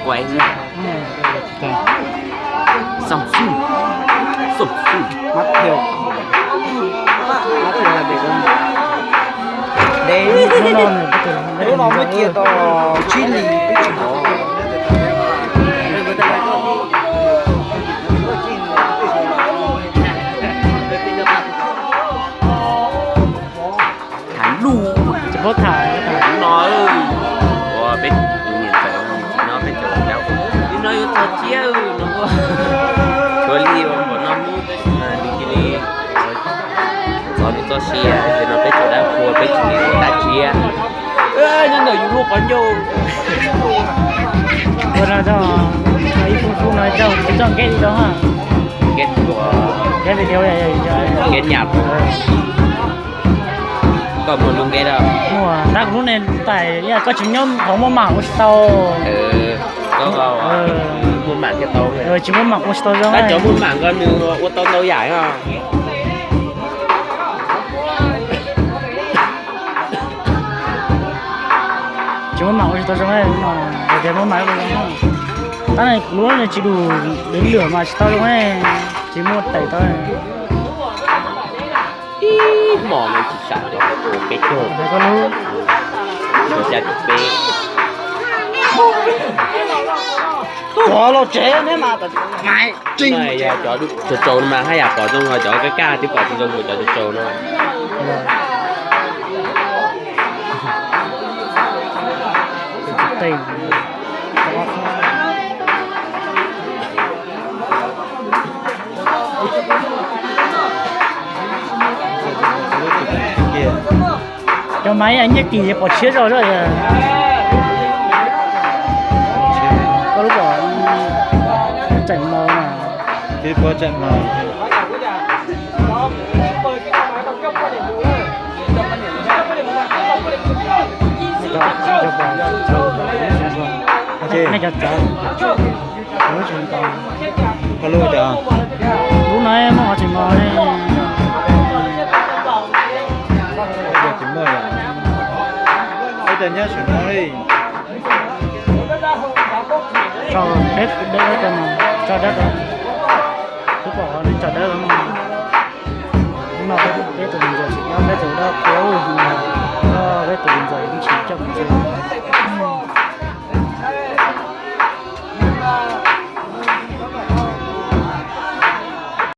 Quay. Xom xum. Xom xum. Mab thiau. Mab thiau hais tias ntev, hnub no muab cia tau tsib hlis twb tsis hov. Tham luj. Tsis paub tham. Hnub no ua peb tus niam ntxawm no peb tseem dab, hnub no yuav txog tsiab no, tshuav li ua npaum no hnub tab sis mas nws cia li txog nws txoj sia, ces no peb tseem dab qhua peb tsis li dab tsiab. Nyob ntawm yus lub qhov ncauj. Ua no coj, ib fub fub no coj tsis txoj nkeb li rau ha. Nkeb ua, nkeb video, nkeb nyam. Koj muaj lub nkeb dab? Muaj, tab kuv lub ne tais, koj tsis nyob hauv muaj mam ua tsis tau. Koj muaj mam thiaj tau. Tsis muaj mam ua tsis tau zoo. Tab cov muaj mam ko nws ua tau ntau yam os. Tsis muaj mam ua tsis tau zoo, tias muaj mam ua zoo. Tab kuv lub ne tsis lus lwm lwm mas tsis tau zoo, tsis muaj tais tau. Ib hmos no tsis sam peb caug, xya caum peb. Cov los tsev ne mas, yog cov tsaus tsaus no mas haj yam pom zoo, ho cov kaj kaj twb pom tsis zoo, cov tsaus tsaus no. Cov maiv nyiaj kim pom tshiab zog zog. Koj lub pom tseem maus na. Tseem maus. Nej cov txawv, lub tsis tau. Lub no muaj qhov tseem maus ne. Tsis muaj yom. Peb cov nyob saum no li. Tso dawb, dawb rau no, tso dawb rau. Twb pom qhov nej tso dawb rau no. Hnub no peb tus me ntxawm tseem nyob, peb tus dab qhua, peb tus me ntxawm yeej tsis coj mus tsev.